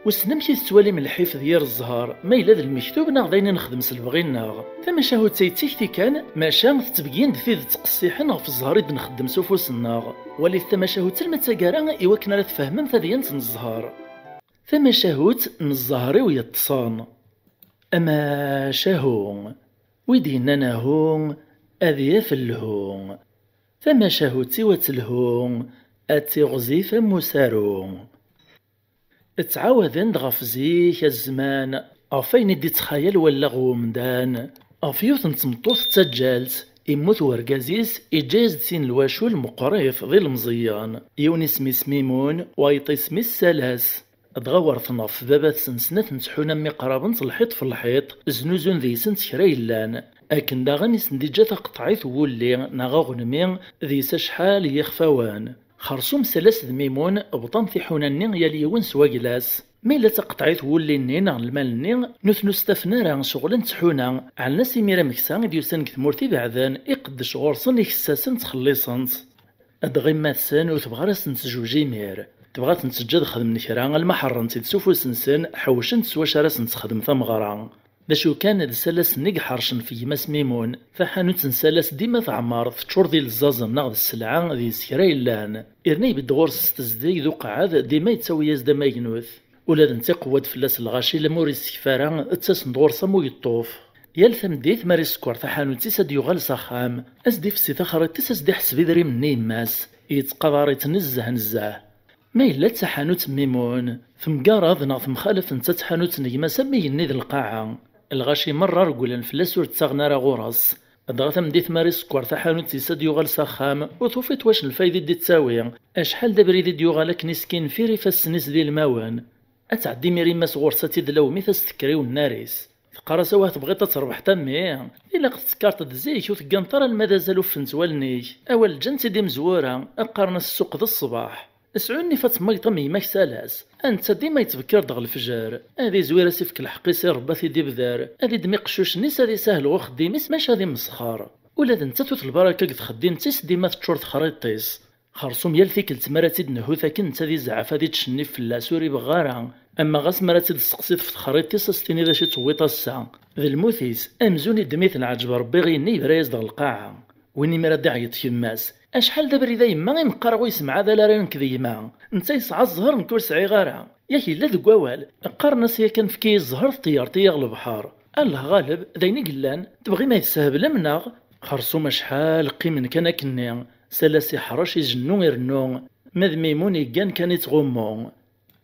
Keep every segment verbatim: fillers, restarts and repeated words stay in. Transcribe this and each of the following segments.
Wissen amek i tettwalim lḥif d yir zzher, ma yella d lmektub neɣ d ayen i nexdem s lebɣi-nneɣ? Tamacahut-a d tikti kan, maca tettbeggiyen-d tidet qessiḥen ɣef zzher i d-nxeddem s ufus-nneɣ. Walit tamacahut alma d taggara i wakken ara tfehmem tadyant n zzher. Tamacahut n zzher-iw yeṭṭsen. Amacahu, wi d-yennan ahu, ad yaf lhu. Tamacahut-iw ad telhu, ad tiɣzif am usaru. Ttɛawaden-d ɣef zik, a zzman, ɣef wayen i d-ittxayal wallaɣ n umdan, ɣef yiwet n tmeṭṭut d taǧǧalt, immut wergaz-is, iǧǧa-yas-d sin lwacul meqqrit d ilemẓiyen, yiwen isem-is Mimun, wayeṭ isem-is Salas. Dɣa werten ɣef baba-tsen snat n tḥuna mmi qraben-tt lḥiṭ f lḥiṭ, znuzun deg-sent kra yellan. Akken daɣen i sen-d-iǧǧa taqeṭɛit n wulli neɣ aɣenmi deg-s acḥal n yixfawen. Xersum Salas d Mimun bḍan tiḥuna-nni yal yiwen s wagla-s. Ma yella d taqeṭɛit n wulli-nni neɣ n lmal-nni, nutni ur s-tafen ara, ceɣlen tḥuna, ɛellan-as imir ameksa i d-yusan deg tmurt ibeɛden, iqeddec ɣur-sen, ikess-asen, ttxelliṣen-tt. Dɣa yemma-tsen ur tebɣi ara ad sen-tezweǧ imir. Tebɣa ad ten-teǧǧ ad xedmen kra, alma ḥerren-tt-id s ufus-nsen, ḥewcen-tt s wacu ara sen-texdem tameɣra. D acu kan, d Salas-nni i iḥercen f gma-s Mimun. Taḥanut n Salas dima teɛmer, teččur d ilezzazen neɣ d sselɛa deg-s kra yellan. Irna ibedd ɣur-s s tezdeg d uqeɛɛed, dima yettawi-yas-d amaynut. Ula d netta iqewwa-d fell-as lɣaci, lemmer ur isekfa ara, ttasen-d ɣur-s am uyeṭṭuf. Yal tameddit, mi ara isekker taḥanut-is, ad d-yuɣal s axxam, ad s-d-ifessi taxriṭ-is, ad s-d-iḥseb idrimen n yemma-s, yettqadar-itt nezzeh nezzeh. Ma yella d taḥanut n Mimun, temgarad neɣ temxalaf netta d tḥanut n gma-s am igenni d lqaɛa. Lɣaci merra regglen fell-as, ur ttaɣen ara ɣur-s. Dɣa tameddit mi ara isekker taḥanut-is ad d-yuɣal s axxam, ur tufiḍ wac n lfayda i d-ittawi. Acḥal d abrid i d-yuɣal akken iskinfir ifassen-is d ilmawen. Ad tɛeddi imir yemma-s ɣur-s ad tt-id-lawmi tastekker i unnar-is. Teqqar-as: "Awah, tebɣiḍ ad terbeḥ a mmi? Ilaq tettekkareḍ-d zik, ur tegganeḍ ara alma d azal uffent wallen-ik. Awal ǧǧan-tt-id imezwura, qqaren-as ssuq d ṣṣbeḥ. Sɛu nnif ad temmageḍ am gma-k Salas. A netta dima yettbekkir-d ɣer lefjer. Ad izwir ad s-ifk lḥeqq-is i Rebbi ad t-id-ibder. Ad iddem iqeccucen-is ad isahel ɣer uxeddim-is, maca ad imesxer. Ula d nettat ur telbi ara akka deg texeddimt-is, dima teččur texriṭ-is." Xersum yal tikkelt mi ara tt-id-nhut akken, netta ad izɛef, ad ittcennif fell-as, ur ibeɣɣ ara. Ama ɣas mi ara tt-id-testeqsiḍ ɣef texriṭ-is, ad s-tiniḍ acu tewwiḍ ass-a. D lmut-is, amzun iddem-it lɛeǧb Rebbi, ɣinni yebra-yas-d ɣer lqaɛa. Win imi ara d-iɛeyyeḍ yemma-s: "Acḥal d abrid a yemma i m-qqareɣ ur yessemɛadal ara nekk d gma. Netta yesɛa zzher, nekk ur sɛiɣ ara. Yak yella deg wawal, qqaren-as yakan efk-iyi zzher, tṭeyyreḍ-iyi ɣer lebḥer. Allah ɣaleb, d ayen i yellan, tebɣim ad yi-tesheblem neɣ?" Xersum acḥal qqimen kan akkenni, Salas iḥrec, ijennu irennu, ma d Mimun yeggan kan ittɣummu.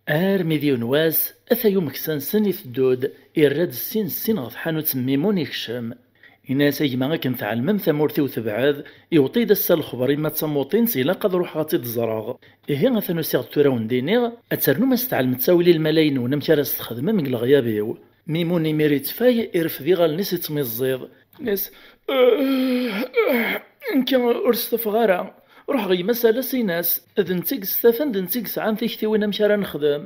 Armi d yiwen wass, atay umeksa-nsen iteddu-d, irra-d ssin ssin ɣer tḥanut n Mimun, ikcem. Yenna-yas: "A gma, akken tɛelmem tamurt-iw tebɛed, iwweḍ-iyi-d ass-a lexber, yemma d tamuṭint ilaq ad ruḥeɣ ad tt-id-ẓreɣ. Ihi atan usiɣ-d tura ad wen-d-iniɣ, ad ternum ad s-tɛelmem ttawil i lmala-nwen amek ara s-txedmem deg leɣyab-iw." Mimun imir ittfay, irfed iɣallen-is, ittmiẓẓiḍ. Yenna-yas: "Nekk ur stafeɣ ara. Ruḥ ɣer gma-s, ala s-in-as. D netta i yestafen, d netta i yesɛan tiktiwin amek ara nexdem."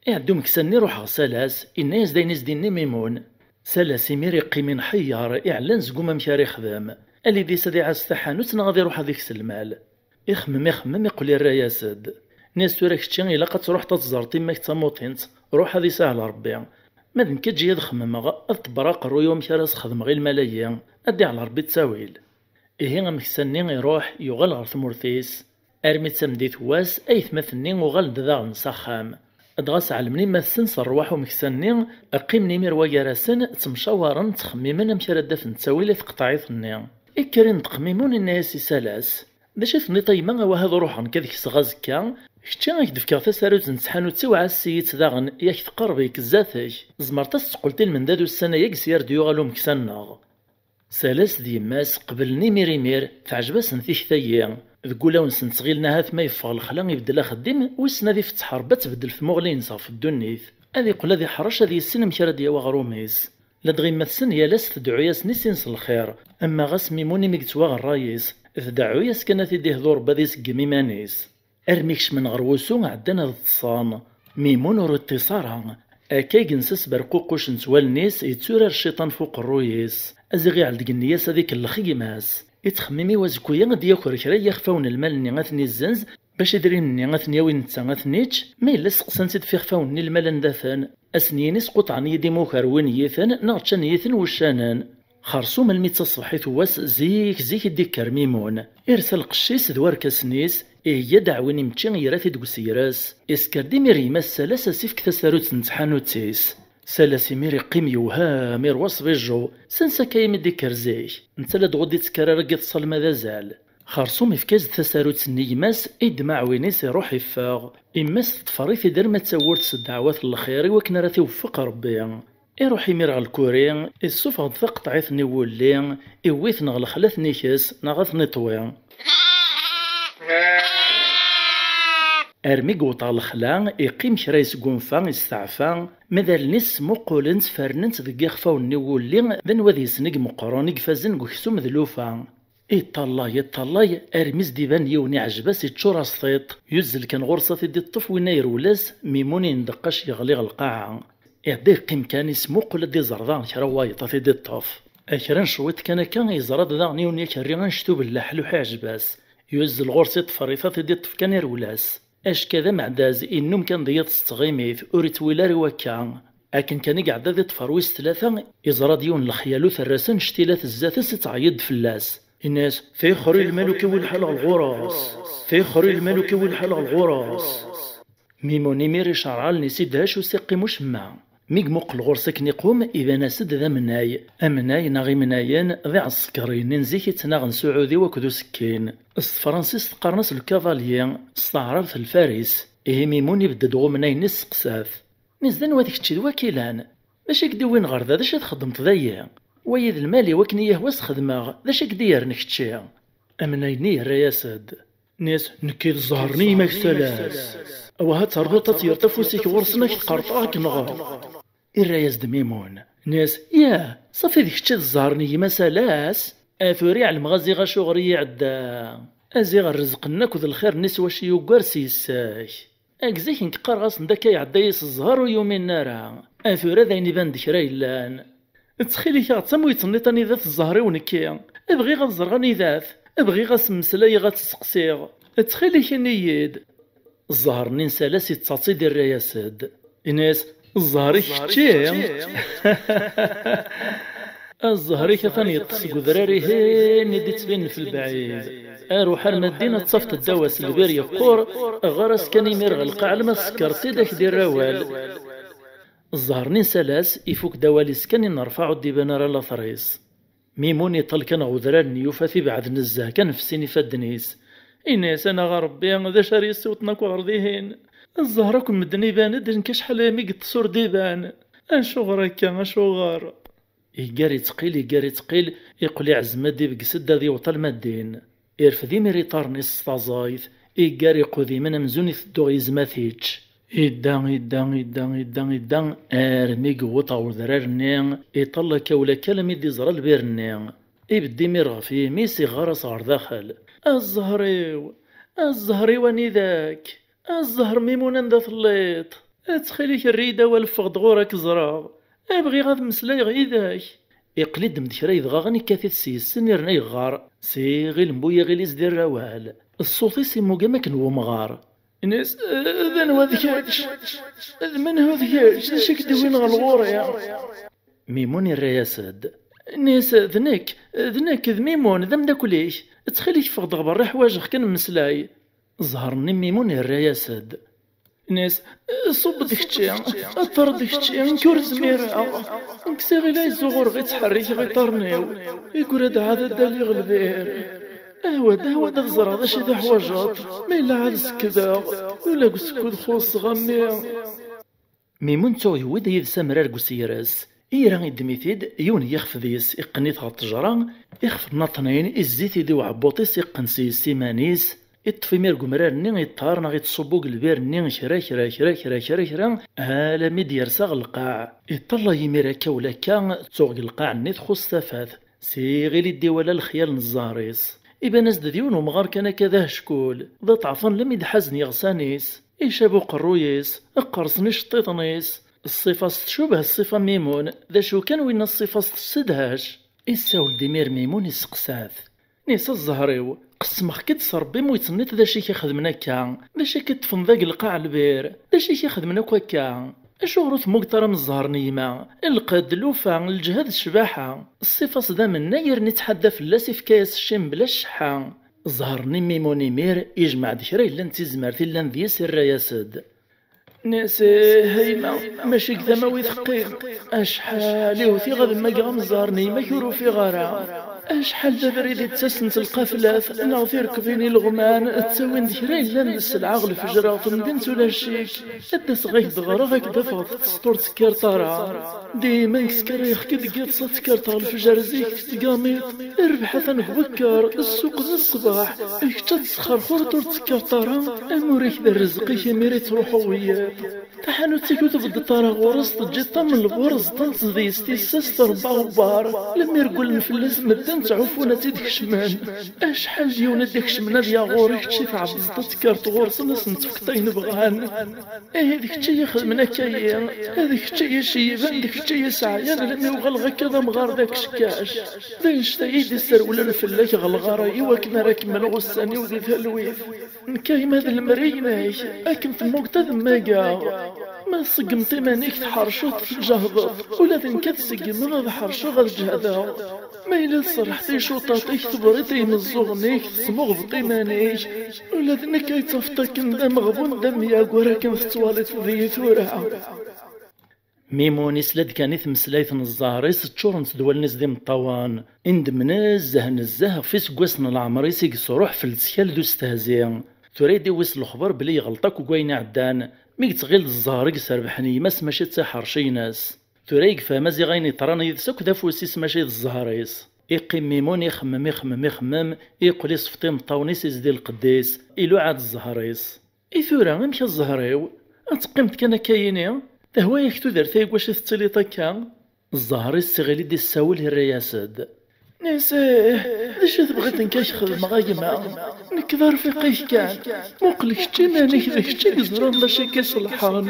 Iɛedda umeksa-nni, iruḥ ɣer Salas, inna-yas-d ayen i s-d-inni Mimun. Salas imir iqqim inḥeyyer, iɛellan seg-m amek ara ixdem. Alid-is ad iɛass taḥanut neɣ ad iruḥ ad ikes lmal. Ixemmem, ixemmem, iqqel irra-yas-d. Nni-as: "Tura kečči ilaq ad truḥeḍ ad teẓreḍ yemma-k d tamuṭint, ruḥ ad isahel Rebbi. Ma d nekk, eǧǧ-iyi ad xemmemeɣ, ad ṭebbereɣ aqerruy-iw amek ara s-xedmeɣ i lmala-yi, ad d-iɛel Rebbi ttawil." Ihi ameksa-nni iruḥ, yuɣal ɣer tmurt-is. Armi d tameddit n wass, aytmaten-nni uɣalen-d daɣen s axxam. Dɣa sɛelmen yemma-tsen s rrwaḥ umeksa-nni, qqimen imir wagar-asen, ttemcawaren, ttxemmimen amek ara d-afen ttawil i tqeṭɛit-nni. Ikker inṭeq Mimun, inna-yas i Salas: "D acu i tenniḍ a yemma, awah ad ruḥeɣ nekk ad kseɣ azekka? Kečči ad k-d-fkeɣ tasarut n tḥanut-iw, ɛass-iyi-tt daɣen, yak tqerreb-ik zdat-k. Tzemreḍ ad s-teqqleḍ i lmendad ussan-agi sya ar d-yuɣal umeksa-nneɣ." Salas d yemma-s qeblen imir imir, teɛjeb-asen tikta-agi. Deg wulawen-nsen ttɣilen ahat ma yeffeɣ lexla ibeddel axeddim, wissen ad ifetteḥ Rebbi ad tbeddel tmuɣli-ines ɣef ddunit. Ad iqqel ad iḥrec, ad yissin amek ara d-yawi aɣrum-is. Ladɣa yemma-tsen yal ass tdeɛɛu-yasen i sin s lxir, ama ɣas Mimun imi yettwaɣ ṛṛay-is, tdeɛɛu-yas kan ad t-id-ihdu Rebbi ad iseggem iman-is. Armi kecmen ɣer wusu, ɛeddan ad ṭṭsen. Mimun ur iṭṭis ara. Akka i yensa s berququc n wallen-is, yetturar cciṭan f uqerruy-is. Aziɣ iɛel deg nneyya-s ad ikellex gma-s. Ittxemmim i wazekku-ya ad d-yaker kra n yixfawen n lmal-nni ad ten-izzenz, Bac idrimen-nni ad ten-yawi netta ad ten-ičč, ma yella steqsan-tt-id f ixfawen-nni lmal anda-ten, ad sen-yini squṭɛen-iyi-d imuker wwin-iyi-ten neɣ ččan-iyi-ten wuccanen. Xerṣum almi d taṣebḥit n wass zik zik i d-ikker Mimun. Irsa lqecc-is d warkasen-is, iheyya-d aɛwin imečči yerra-t-id deg usegras. Isker-d imir gma-s Salas ad s-ifk tasarut n tḥanut-is. Salas imir iqqim yewhem, irwa s bijju, s ansa akka imi d-ikker zik. Netta la d-ɣur d-ittker ara deg iḍes alma d azal. Xerṣum ifka-as-d tasarut-nni gma-s, iddem aɛwin-is iruḥ iffeɣ. Imma-s teṭṭfer-it-id arma d tawwurt s ddeɛwat n lxir i wakken ara t-iweffeq Rebbi. Iruḥ imir ɣer lkuri, issufeɣ-d taqeṭɛit-nni n wulli, iwwi-t neɣ lexla ad ten-ikes neɣ ad ten-iṭwi. Armi yewweḍ ɣer lexla, iqqim kra yesgunfa, isteɛfa, ma d allen-is smuqqulen-tt, fernen-tt deg ixfawen-nni n wulli, d anwa deg-sen i imeqqren, i ifazen deg uksum d lufa. Iṭṭallay, iṭṭallay, armi s-d-iban yiwen iɛjeb-as iččur-as tiṭ, yuzzel kan ɣur-s ad t-id-iṭṭef winna yerwel-as, Mimun indeqqac yeɣli ɣer lqaɛa. Iɛedda yeqqim kan ismuqul ad d-iẓer daɣen kra n wayeḍ ad t-id-iṭṭef. A kra n cwiṭ kan akka yeẓra-d daɣen yiwen yakerri anect ubellaḥ luḥ iɛjeb-as. Yuzzel ɣur-s iṭṭfer-it ad t-id-iṭṭef kan irwel-as. Acka d ameɛdaz, innum kan d yiḍes d tɣimit, ur ittwil ara i wakka. Akken kan i iɛedda di ṭṭfer wis tlata, iẓra-d yiwen n lexyal u terra-s annect-ila tezza-t-as ittɛeyyiḍ-d fell-as. Inna-as: "Tixer i lmal ur k-iwwi lḥal ɣer ɣur-s! Tixer i lmal ur k-iwwi lḥal ɣer ɣur-s!" Mimun imir icerreɛ allen-is idhec ur s-iqqim ucemma. Mi imuqel ɣur-s akken iqum, iban-as-d d amnay. Amnay neɣ imnayen d iɛesker-nni n zik ittnaɣen s uɛudiw akked usekkin. S tefransist qqaren-as le cavalier, s taɛrabt lfaris. Ihi Mimun ibedd-d ɣer umnay-nni isteqsa-t. Nni-as: "D anwa d kečči d wakilan? D acu i k-d-iwwin ɣer da? D acu i txeddmeḍ dayi? Wayi d lmal-iw, akken i yi-ihwa s-xedmeɣ, d acu i k-d-yerren kečči?" Amnay-nni yerra-yas-d. Nni-as: "Nekki d zzher n yemma-k Salas. Awah ad ternuḍ ad tgerḍ afus-ik ɣur-sen, ad k-t-qerṭeɣ ad k-nɣeɣ." Irra-yas-d Mimun. Nni-as: "Yah, ṣafi d kečč i d zzher n yemma Salas? A tura i ɛelmeɣ a ziɣ acuɣer i yi-iɛedda. A ziɣ rrezq-nni akked lxir-nni s wacu yuggar s yes-k. Ag zik nekk qqareɣ-asen-d akka iɛedda-yi s zzher ur yuminen ara. A tura d ayen iban d kra yellan. Ttxil-k aɣ-tt am wi yettniṭan idat zzher-iw nekki. Bɣiɣ ad ẓreɣ anida-t. Bɣiɣ ad s-mmeslayeɣ ad tt-seqsiɣ. Ttxil-k ini-yi-d." Zzher-nni n Salas ittaḍ-tt-id irra-yas-d. Ini-as: "Zzher-ik kečči?" "A zzher-ik atan yeṭṭes deg udrar-ihin i d-ittbinen f lbɛid. Aruḥ arma ddin ad tafeḍ ddaw-as lbir yeqqur, ɣer-as kan imir ɣer lqaɛa alma tsekreḍ-t-id ak-d-irra awal." Zzher-nni n Salas ifuk-d awal-is kan i nerfaɛ ur d-iban ara later-is. Mimun iṭal kan ɣer udrar-nni yufa-t ibɛed nezzeh kan f sin ifadden-is. Ini-as: "Anaɣ a Rebbi, d acu ara yessiwṭen akk ɣer dihin? Zzher akk n medden iban-d, nekk acḥal aya mi yeṭṭes ur d-iban. Acuɣer akka, acuɣer?" Iggar ittqil, iggar ittqil, iqqel iɛzem-d, ibges-d ad iwṭal ma ddin. Irfed imir iṭarren-is s taẓayt, iggar iqudimen amzun iteddu ɣer yizem ad t-ičč. Idda, idda, idda, idda, idda, armi yewweḍ ɣer udrar-nni, iṭall akka u lakka almi d-iẓra lbir-nni. Ibedd imir ɣef yimi-s, iɣɣar-as ɣer daxel: "A zzher-iw! A zzher-iw anida-k? A zzher Mimun anda telliḍ? Ttxil-k err-iyi-d awal ffeɣ-d ɣur-k ẓreɣ. Bɣiɣ ad mmeslayeɣ yid-k." Iqqel-id-d kra yedɣaɣen ikkat-it s yes-sen irna yeɣɣar s iɣil n bu yiɣil-is d irra awal. Ṣṣut-is immug am akken n wemɣar. Ini-as: "D anwa d kečč? D menhu d kečč? D acu i k-d-iwwin ɣer ɣur-i?" Mimun irra-yas-d. Ini-as: "D nekk, d nekk, d Mimun, d ameddakel-ik. Ttxil-k ffeɣ-d ɣer berra, ḥwajeɣ kan mmeslay." Zzher-nni n Mimun irra-yas-d. Ini-as: "Ṣubb-d kečči, aṭer-d kečči, nekk ur zmireɣ. Nekk s iɣil ay zuɣureɣ i ttḥerrikeɣ iṭarren-iw. Iggra-d ɛad ad d-aliɣ lbir. Ahwa-d, ahwa-d ad ẓreɣ d acu i teḥwajeḍ. Ma yella ɛad sekkdeɣ, ula deg usekkud xuṣṣeɣ a mmi." Mimun tuɣ yewwi-d yid-s amrar deg usegras. Ira iddem-it-id, yiwen n yixef deg-s, iqqen-it ɣer ṭṭejra, ixef nnaṭnin, izzi-t-id i uɛebbuṭ-is, iqqen s yes iman-is, iṭṭef imir deg umrar-nni, iṭṭar neɣ ittṣubbu deg lbir-nni, kra, kra, kra, kra, kra, kra, alammi d-yersa ɣer lqaɛ. Iṭṭalay imir akka u lakka, tuɣ deg lqaɛ-nni txuṣṣ tafat. S iɣil i d-iwala lexyal n zzher-is. Iban-as-d d yiwen umɣar kan akka d aheckkul, d aṭeɛfan lammi d-ḥazen yeɣsan-is, icab uqerruy-is, qqersen iceṭṭiḍen-is. Ṣṣifa-s tcubeh ṣṣifa n Mimun, d acu kan winna ṣṣifa-s tessedhac. Issawel-d imir Mimun isteqsa-t. Nni-as: "A zzher-iw, qessmeɣ-k-id s Ṛebbi, ma ur yi-d-tenniḍ d acu i k-ixedmen akka, d acu i k-iṭṭfen dagi lqaɛ lbir, d acu i k-ixedmen akk akka? Acuɣer ur temmugeḍ ara am zzher n yemma? Lqedd, lufa, lǧehd, ccbaḥa." Ṣṣif-as d amennay, yerna ittḥadda fell-as, ifka-yas cci mebla cceḥḥa. Zzher-nni n Mimun imir, yejmeɛ-d kra yellan d tizmert i llan deg-s, irra-yas-d. Nni-as: "Ih, a yemma, mačči deg tama-w i teqqim. Acḥal i wtiɣ ad mmageɣ am zzher n yemma-k ur ufiɣ ara. Acḥal d abrid i d-ttasent lqaflat neɣ tirekbin ileɣman, ttawin-d kra yellan d sselɛa, ɣlefjer ɣ-ten din ulac-ik. Ad d-aseɣ ad k-d-ɣreɣ, ad k-d-afeɣ teṭṭseḍ ur ttekkireḍ ara. Dima nekk skaryaɣ-k-id deg yiḍes, ad tekkreḍ ɣlefjer zik tettgamiḍ. Rrbeḥ atan deg ubekker, ssuq d ṣṣbeḥ, kečč ad tesxerxureḍ ur ttekkireḍ ara. Amur-ik d rrezq-ik imir i ttruḥu wiyiḍ. Taḥanut-ik ur tbeddeḍ ara ɣur-s, teǧǧiḍ-tt am lbur, ẓeṭṭent deg-s tissas, trebba aɣebbar. Lemmer ggullen fell-as medden, ttɛuffun ad tt-id-kecmen. Acḥal d yiwen ad d-ikecmen ad yaɣ ɣur-i, kečč i tɛebdeḍ ad tekkreḍ ɣur-sen, ad sen-tefkeḍ ayen bɣan. Ihi d kečč i yi-ixedmen akka-yi, d kečč i yi-iceyben, d kečč i yi-isseɛyan, almi uɣaleɣ akka d amɣar d akeckac. D annect-a i d-isserwlen fell-ak ɣer lɣara-iw, akken ara kemmleɣ ussan-iw di talwit. Nekk a yemma d lemri-inek, akken temmugeḍ ad mmageɣ. Ma tṣeggmeḍ iman-ik, tḥerceḍ, tǧehdeḍ, ula d nekk ad ṣeggmeɣ, ad ḥerceɣ, ad ǧehdeɣ. Ma yella tserrḥeḍ i icuṭaṭ-ik, tebriḍ i yimeẓẓuɣen-ik, tesmuɣbeḍ iman-ik, ula d nekk ay ttafeḍ akken d ameɣbun, d amyagur akken tettwaliḍ deg-i tura. Mimun isla-d kan i tmeslayt n zzher-is, ččurent-d wallen-is d imeṭṭawen. Indem nezzeh nezzeh ɣef iseggasen n leɛmer-is i yesruḥ f lettkal d ustehzi. Tura i d-iwwi s lexber belli yeɣleṭ akk deg wayen iɛeddan, mi yettɣil d zzher i yesrebḥen yemma-s, mačči d tiḥerci-ines. Tura i yefhem a ziɣ ayen yeḍran yid-s akk d afus-is, mačči d zzher-is. Iqqim Mimun ixemmem, ixemmem, ixemmem, iqqel isfeḍ imeṭṭawen-is, izdi lqedd-is, iluɛa-d zzher-is. I tura, amek a zzher-iw? Ad teqqimeḍ kan akka yini? Tehwa-yak tudert-a i wacu tettiliḍ akka? Zzher-is iɣil-d issawel, irra-yas-d. Nni-as: "Ih, d acu tebɣiḍ nekk ad k-xedmeɣ a gma? Nekk d arfiq-ik kan. Muqel kečč iman-ik, d kečč i yeẓran d acu i k-iṣelḥen."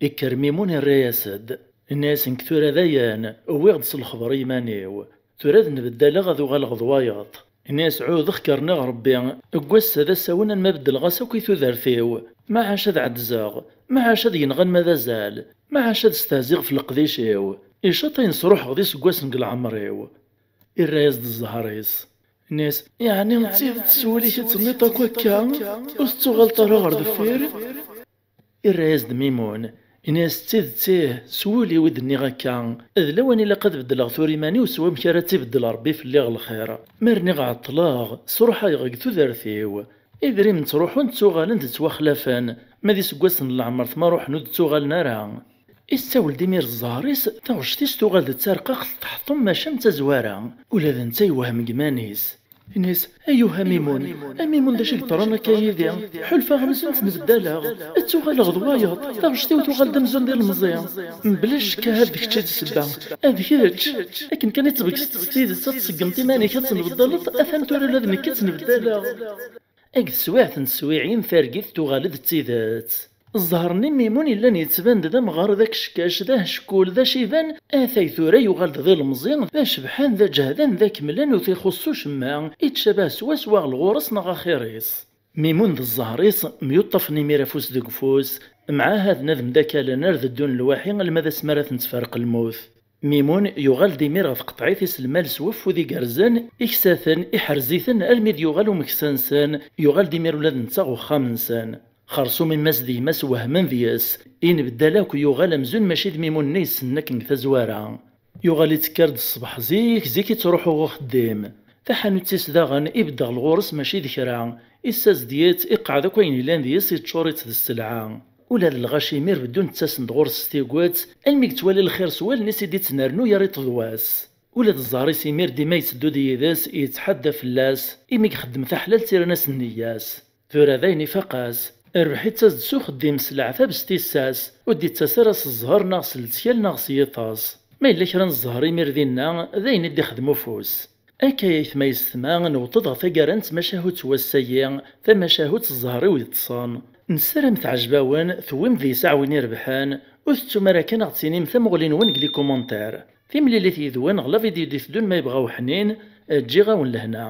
Ikker Mimun irra-yas-d. Nni-as: "Nekk tura dayen, wwiɣ-d s lexber i yiman-iw. Tura ad nbeddaleɣ, ad uɣaleɣ d wayeḍ." Nni-as: "Ɛuhdeɣ-k rniɣ Rebbi, deg wass-a d asawen alma beddleɣ-as akk i tudert-iw. Maɛac ad ɛeddzeɣ, maɛac ad yenɣ alma d azal, maɛac ad stehziɣ f leqdic-iw. Icaṭ ayen sruḥeɣ d iseggasen deg leɛmer-iw." Irra-yas-d zzher-is. Nni-as: "Yeɛni d tidet s wul-ik i d-tenniḍ akk akka? Ur tettuɣaleḍ ara ɣer deffir?" Irra-yas-d Mimun, ini-as: "D tidet, ih, s wul-iw i d-nniɣ akka. D lawan ilaq ad beddleɣ tura iman-iw s wamek ara tt-ibeddel Ṛebbi fell-i ɣer lxir. Ma rniɣ ɛeṭṭleɣ, sṛuḥayeɣ deg tudert-iw. Idrimen ttṛuḥun, ttuɣalen-d, ttwaxlafen, ma d iseggasen n leɛmer-t ma ṛuḥen ur d-ttuɣalen ara." Issawel-d imir zzher-is, taɣect-is tuɣal d tarqaqt, teḥṭem maca am tazwara. Ula d netta yewhem deg iman-is. Ini-as: "Ayuh a Mimun, a Mimun, d acu i yeḍran akka yid-i? Ḥulfaɣ amzun ttnebdaleɣ, ad tuɣaleɣ d wayeḍ, taɣect-iw tuɣal d amzun d ilemẓi. Mebla ccek ahat d kečč i d ssebba. Ad kečč, akken kan i tbegseḍ s tidet ad tṣeggmeḍ iman-ik ad tnebdaleḍ, atan tura ula d nekk ad ttnebdaleɣ." Deg teswiɛt n teswiɛin, targit tuɣal-d d tidet. Zzher-nni n Mimun yellan yettban-d d amɣar, d akeckac, d aheckkul, d aciban, atay tura yuɣal-d d ilemẓi, d acebḥan, d aǧehdan, d akemlan, ur t-ixuṣṣ ucemma, ittcabah swaswa ɣer lɣur-s neɣ axir-is. Mimun d zzher-is myuṭṭafen imir afus deg ufus, mɛahaden ad mdakalen ar d ddun lwaḥi alma d asmi ara ten-tferq lmut. Mimun yuɣal-d imir ɣer tqeṭɛit-is lmal s weffud igerrzen, iksa-ten, iḥrez-iten, almi d-yuɣal umeksa-nsen, yuɣal-d imir ula d netta ɣer uxxam-nsen. Xersum imma-s d gma-s wehmen deg-s, inbeddal akk, yuɣal amzun mačči d Mimun-nni yessnen akken deg tazwara. Yuɣal ittekkar-d ṣṣbeḥ zik, zik ittruḥu ɣer uxeddim. Taḥanut-is daɣen ibedd ɣer ɣur-s mačči d kra, issazdeg-itt, iqeɛɛed akk ayen yellan deg-s, iččur-itt d sselɛa. Ula d lɣaci imir beddun ttasen-d ɣur-s s tiget, almi yettwali lxir s wallen-is i d-ittnernu yerra-t d wass. Ula d zzher-is imir dima yetteddu-d yid-s, yettḥadda fell-as, imi ixeddem taḥlalt irran-as nneyya-s. Tura dayen ifaq-as, rrbeḥ ittas-d s uxeddim, s leɛtab, s tissas, ur d-ittas ara s zzher neɣ s lettkal neɣ s yiṭes. Ma yella kra n zzher imir dinna, d ayen i d-ixdem ufus. Akka aytma yessetma, newweḍ-d ɣer taggara n tmacahut n wass-agi, tamacahut zzher-iw yeṭṭsen. Nessaram teɛjeb-awen, tewwim deg-s aɛwin irebḥen, ur tettum ara kan ad ɣ-d-tinim tamuɣli-nwen deg les commentaires. Timlilit yid-wen ɣer la vidéo d-iteddun ma yebɣa uḥnin, Ǧǧiɣ-awen lehna.